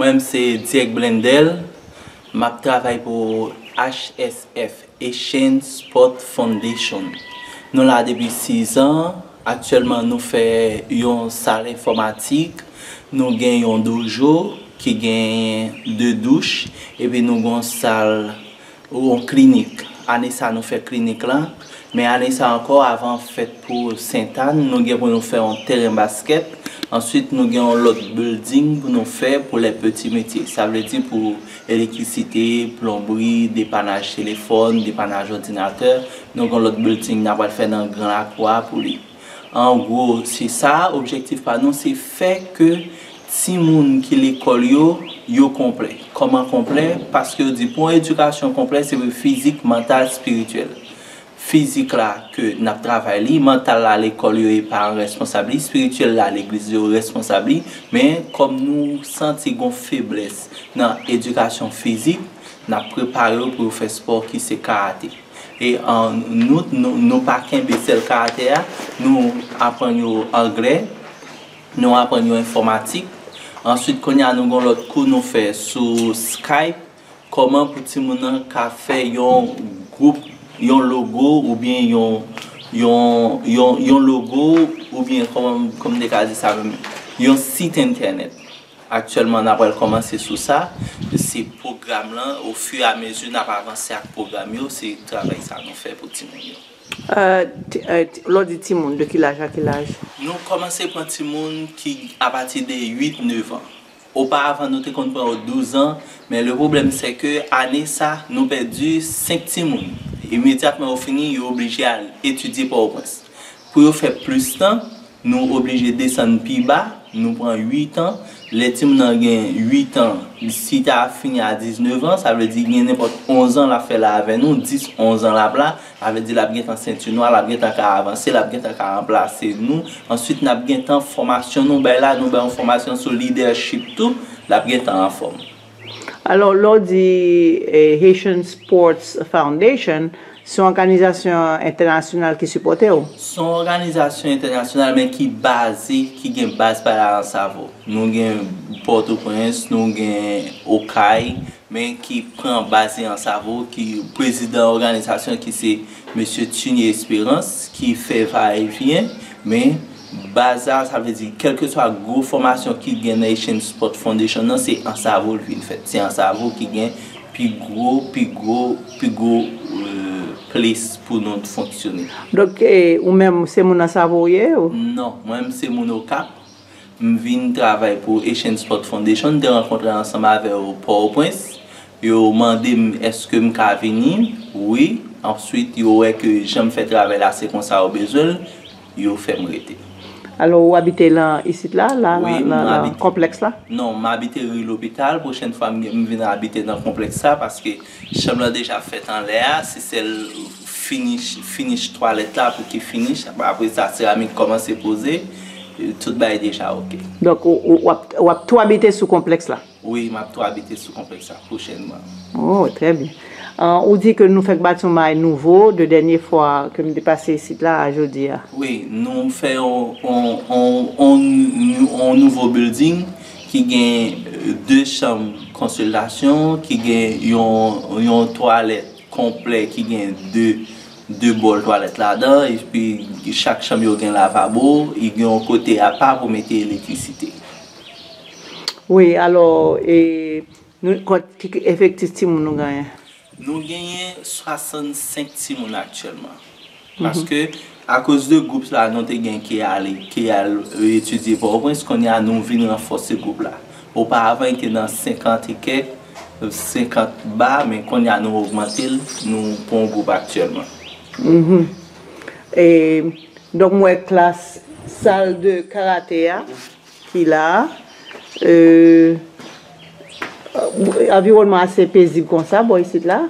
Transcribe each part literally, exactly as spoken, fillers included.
Mwen menm se Dieck Blendel, m ap travay pou H S F, Haitian Sport Foundation. Nou la depi sis an. Aktyèlman, nou fè yon sal enfòmatik, nou gen yon dojo ki gen de douch, epi nou gen yon sal yon klinik. Ane sa, nou fè klinik la. Men ane sa ankò, avan fèt pou Sentàn, nou gen pou nou fè yon teren baskèt. Answit, nou gen yon lòt building pou nou fè pou les petits métiers. Sa vle di pou elektrisite, plonbri, depanaj telefòn, depanaj òdinatè. Nou gen yon lòt building n ap pral fè nan Gran Lakou a pou li. An gwo, se sa, objektif pa nou, se fè ke timoun ki lekòl yo, yo konplè. Kòman konplè? Paske yo di pou yon edikasyon konplè, se pou fizik, mantal, espirityèl. Fizik la, ke n ap travay li, mantal la, lekòl yo e paran responsab li, espirityèl la, legliz yo responsab li, men kòm nou santi gon feblès nan edikasyon fizik, n ap prepare yo pou yo fè spò ki se karate. E an, nou, nou, nou pa kenbe sèl karate a, nou aprann yo anglè, nou aprann yo enfòmatik. Answit, kounye a, nou gon lòt kou nou fè sou Skype, kòman pou timoun nan ka fè yon gwoup, yon logo, oubyen yon, yon, yon, yon logo, oubyen kòman, kòman m te ka di sa menm, yon sit entènèt. Aktyèlman, n ap pral kòmanse sou sa. Se pwogram lan, ofiramezi n ap avanse ak pwogram yo, se travay sa nou fè pou timoun yo. Euh, ti- euh, ti- lè w di timoun, de ki laj a ki laj? Nou kòmanse pran timoun ki apati de uit, nèf an. Oparavan, nou te konn pran yo douz an, men le pwoblèm se ke ane sa, nou pèdi senk timoun. Imedyatman yo fini, yo oblije al etidye Pòtoprens. Pou yo fè plis tan, nou oblije desann pi ba, nou pran uit an. Lè timoun nan gen uit an, si ta fini a diznèf an, sa vle di gen nenpòt onz an l ap fè la avè nou, dis, onz an l ap la, sa vle di l ap gentan senti nwa, l ap gentan ka avanse, l ap gentan ka ranplase nou. Answit, n ap gentan fòmasyon nou bay la, nou bay yon fòmasyon sou leadership tou, l ap gentan anfòm. Alò, lè w di eh, Haitian Sports Foundation, se yon òganizasyon entènasyonal ki sipòte w? Se yon òganizasyon entènasyonal, men ki baze, ki gen baz pa la Ansavo. Nou gen Pòtoprens, nou gen Okay, men ki pran baz li Ansavo, ki prezidan òganizasyon ki se Mesye Tunier Espérance, ki fè va e vyen, men baz la, sa vle di, kèlkeswa gwo fòmasyon ki gen nan Haitian Sport Foundation nan, se Ansavo l vin fèt. Se Ansavo ki gen pi gwo, pi gwo, pi gwo euh, plis pou nou fonksyone. Donk, eh, ou menm, se moun Ansavo w ye? Ou? Non, mwen menm se moun Okap. M vin travay pou Haitian Sport Foundation, m te rankontre ansanm avè yo Pòtoprens. Yo mande m èske m ka vini. Wi. Answit, yo wè ke jan m fè travay la, se konsa yo bezwen l, yo fè m rete. Alò, ou abite lan isit la, la, wi, la, la, la, konplèks la? Non, m abite ri Lopital. Pwochèn fwa, m, m vin abite nan konplèks la, paske chanm lan deja fèt anlè a, se sèl finish, finish twalèt la pou ki finish. Apre sa, seramik kòmanse poze, tout bagay deja oke. Donk, ou, ou, w ap, w ap tou abite sou konplèks la? Wi, m ap tou abite sou konplèks la pwochènman. Oh, trè byen. Ah, ou di ke nou fèk bati yon bagay nouvo de dènye fwa ke m te pase isit la a jodi a. Wi, nou fè yon, yon, yon, yon, yon nouvo building ki gen euh, de chanm konsiltasyon, ki gen yon, yon twalèt konplè ki gen de, de bòl twalèt ladan, epi chak chanm yo gen lavabo, e gen yon kote apa pou mete elektrisite. Wi, alò, e, nou, kont, ki, ki efektif timoun nou genyen? Nou genyen swasannsenk timoun aktyèlman. Paske, akoz de gwoup la, nou te gen ki ale, ki al, euh, etidye Pòtoprens, kounye a nou vin ranfòse gwoup la. Oparavan, li te nan senkant e kèk, senkant ba, men kounye a nou ogmante l, nou pran yon gwoup aktyèlman. Mhm. E, donk, m wè klas, sal de karate a ki la a. Euh, anviwònman ase pezib konsa, bò isit la?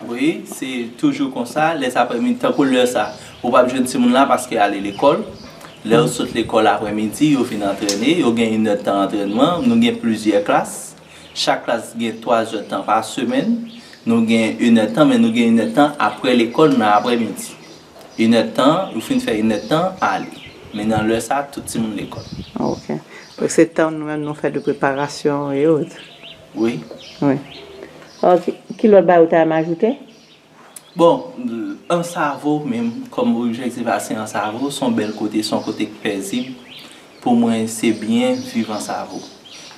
Wi, se toujou konsa. Lè sa aprèmidi, tankou lè sa, ou p ap jwenn timoun la paske y ale lekòl. Lè yo sot lekòl aprèmidi, yo vin antrene, yo gen inèdtan antrènman. Nou gen plizyè klas. Chak klas gen twa zèdtan pa semèn. Nou gen inèdtan, men nou gen inèdtan aprè lekòl nan aprèmidi. Inèdtan, ou fin fè inèdtan, ale. Men nan lè sa, tout timoun lekòl. Ok. Donk se tan nou menm nou fè de preparasyon e ot. Wi. Wi. Ok. Ki lòt bagay ou ta renmen ajoute? Bon, Ansavo menm, kòm objektif la se Ansavo, se yon bèl kote, se yon kote ki pezib. Pou mwen, se byen viv Ansavo.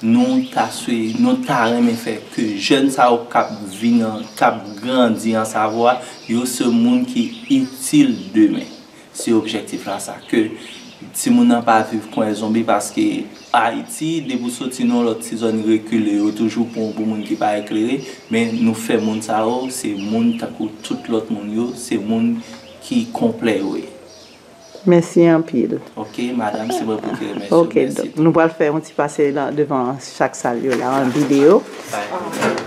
Nou ta swe, nou ta renmen fè ke jèn sa yo k ap vin, k ap grandi Ansavo a, yo se moun ki itil demen. Se objektif la sa, ke timoun nan pa viv kon yon zonbi, paske Ayiti, depi w soti nan yon lòt ti zòn rekile, yo toujou pran w pou moun ki pa eklere, men nou fè moun sa yo, se moun tankou tout lòt moun yo, se moun ki konplè yo ye. Mèsi anpil. Ok, madanm, se mwen pou ki remèsye w. Ok, mèsi. Donk, nou pral fè yon ti pase la, devan chak sal yo la, an videyo. Bay.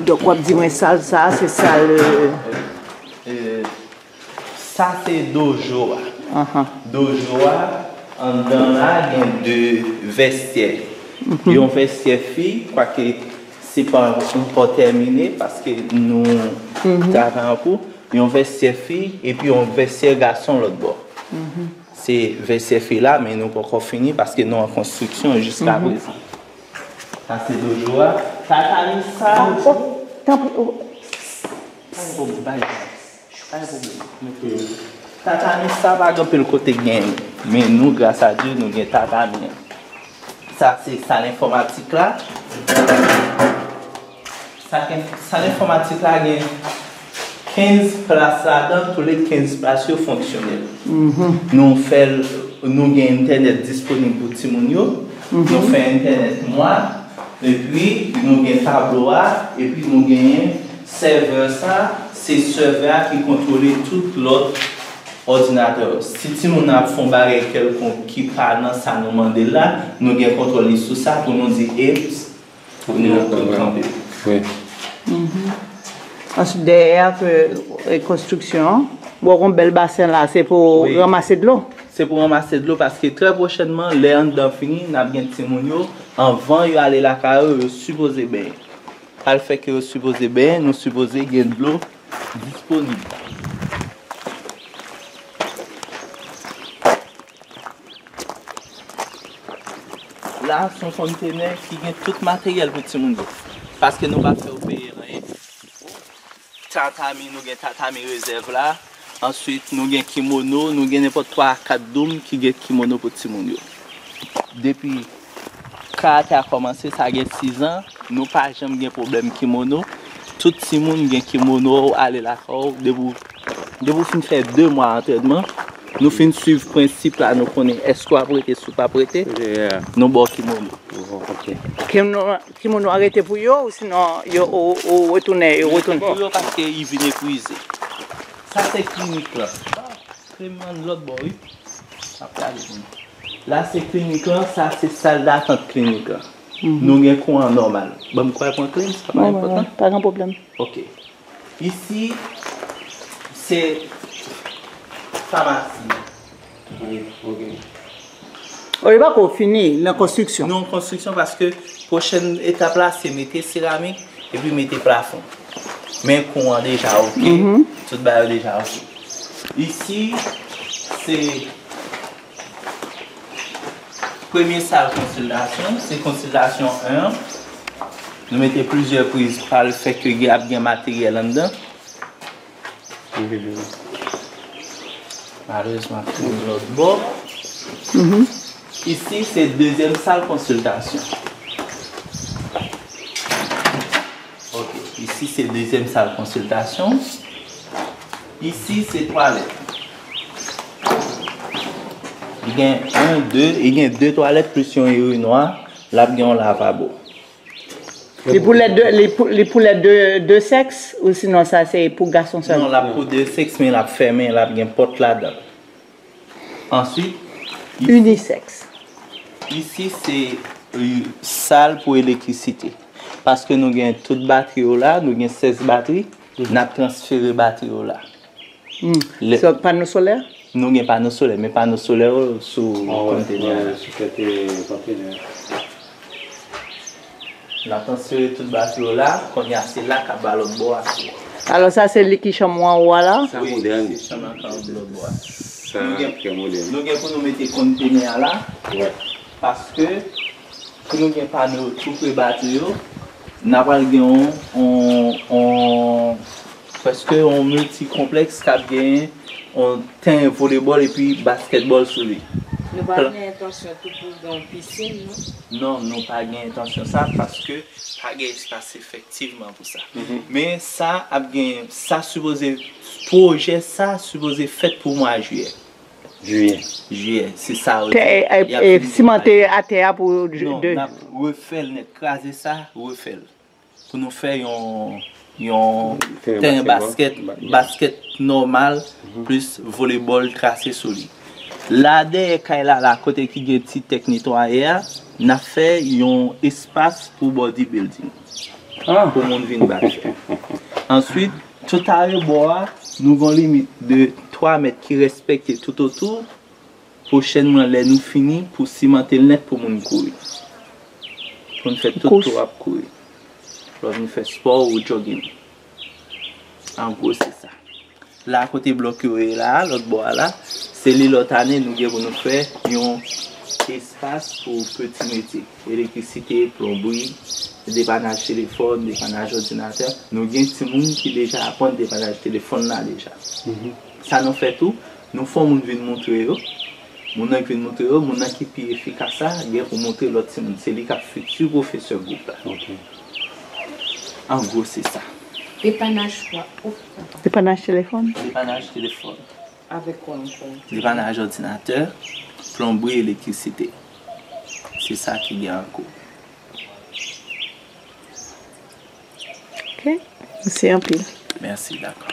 Donk, w ap di mwen sal sa, se sal. Euh, euh, Sa se dojo a. Dojo a, anndan la gen de vèstyè. Yon vèstyè fi, kwake se pa ankò tèmine paske nou travay anpou. Yon vèstyè fi epi yon vèstyè gason lòt bò. Se vèstyè fi la, men nou poko fini paske nou an konstriksyon jiska prezan. Sa se dojo a. Tatami sa. Oh, tanpri. Oh. Pa gen pwoblèm, pa gen pwoblèm. Pa gen pwoblèm. Tatami sa pa gen anpil kote k genyen. Men nou, gras a Dye, nou gen tatami an. Sa se sal enfòmatik la. Sa gen, sal enfòmatik la gen kenz plas ladan, tou le kenz plas yo fonksyonèl. Nou fè l, nou gen entènèt disponib pou timoun yo. Nou fè entènèt nwa, epi nou gen tablo a, epi nou genyen sèvè sa, se sèvè a ki kontwole tout lòt òdinatè yo. Si timoun nan ap fè yon bagay kèlkonk ki pa nan sa nou mande l la, nou gen kontwòl li sou sa pou nou di eps, pou nou kanpe. Answit, dèyè a ke rekonstriksyon an, bon, gon bèl basen la, se pou ranmase dlo. Se pou ranmase dlo paske trè pwochènman, lè anndan fini, n ap gen timoun yo, anvan yo ale lakay yo, yo sipoze benyen. Sa l fè ke yo sipoze benyen, nou sipoze gen dlo disponib. La, se yon kontenè ki gen tout materyèl pou timoun yo. Paske nou pa fè yo peye anyen. Tatami, nou gen tatami rezèv la. Answit, nou gen kimono, nou gen nenpòt twa a kat doum ki gen kimono pou timoun yo. Depi karate a kòmanse, sa gen sizan, nou pa janm gen pwoblèm kimono. Tout timoun gen kimono, w ale lakay w, depi w, depi w fin fè de mwa antrènman, nou fin swiv prensip la, nou konnen èske w ap rete, si w p ap rete, nou ba w kimono. Kimono, kimono a rete pou yo, ou sinon yo, ou, ou retounen, yo retounen? Pou yo, paske y vin epwize. Sa se klinik la. Krem nan lòt bò, wi. Ap gade pou nou. La se klinik lan, sa se sal datant klinik lan. Nou gen kouran nòmal. Ban m kwè pran klem, sa pa enpòtan. Pa gen pwoblèm. Ok. Isi, se famasi. Ok. O, li pako fini nan konstriksyon? Non, konstriksyon paske pwochèn etap la se mete seramik epi mete plafon. Men kouran deja ok, tout bagay deja ok. Isi, se premye sal konsiltasyon, se konsiltasyon en an. Nou mete plizyè priz pa le fè ke ap gen materyèl anndan. Malerezman, tout lòt bò. Isi, se dezyèm sal konsiltasyon. Ok, isi, se dezyèm sal konsiltasyon. Isi, se twalèt. Li gen en, de, li gen de twalèt plis yon irinwa. L ap gen yon lavabo. Li pou lè de, li pou, li pou lè de, de sèks, ou sinon sa se pou gason sèlman? Non, l ap pou de sèks, men l ap fèmen, l ap gen pòt ladan l. Answit, isi, Inisèks. Isi se, euh, sal pou elektrisite. Paske nou gen tout batri yo la, nou gen sèz batri, n ap transfere batri yo la. Lè- So, pano solè? Nou gen pano solè, men pano solè yo sou kontenè a. Sou tèt kontenè a. N ap transfere tout batri yo la, kounye a se la k ap ba lòt bò a. Alò, sa se li ki chanm ou anwo a la? Sa modèn. Wi, se chanm nan k ap lòt bò a. Sa trè modèn. Nou gen pou nou mete kontenè a la. Paske pou nou gen pano yo tou pre batri yo, N a pral gen yon, yon, yon, prèske yon milti konplèks k ap gen yon teren volebòl epi baskètbòl sou li. Nou pa gen entansyon tou pou gen yon pisin, non? Non, nou pa gen entansyon sa paske pa gen espas efektivman pou sa. Men sa ap gen, sa sipoze, pwojè sa sipoze fèt pou mwa jiyè. Jiyè. Jiyè, se sa yo Te, di. e, Y ap e, fini simante pwojè. Atè a pou Non, de. N ap refè l nèt, kraze sa, refè l. Pou nou fè yon, yon Teren teren basketball. baskèt, baskèt nòmal, plis volebòl trase sou li. La dèyè kay la, la kote ki gen ti tèk netwaye a, n ap fè yon espas pou bodybuilding. Ah. Pou moun vin bat fè. Answit, tout arebò a, nou gon limit de twa mèt ki respekte toutotou. Pwochènman, lè nou fini, pou simante l nèt pou moun kouri. Pou n fè tout Kous. Tou ap kouri. Lòt nou fè spò ou jogging. An gwo, se sa. La kote blòk yo ye la, lòt bò a la, se li lòt ane nou gen pou nou fè yon espas pou peti metye. Elektrisite, plonbri, depanaj telefòn, depanaj òdinatè. Nou gen timoun ki deja aprann depanaj telefòn la deja. Sa nou fè tou, nou fè yon moun vin montre yo. Moun nan ki vin montre yo, moun nan ki pi efikas la, gen pou montre lòt timoun. Se li k ap fiti pwofesè gwoup la. An gwo, se sa. Depanaj kwa? Oh, Depanaj telefòn. Depanaj telefòn, avèk kwa ankò? Depanaj òdinatè, plonbri, elektrisite. Se sa ki gen an kou. Ok. Mèsi anpil. Mèsi, dakò.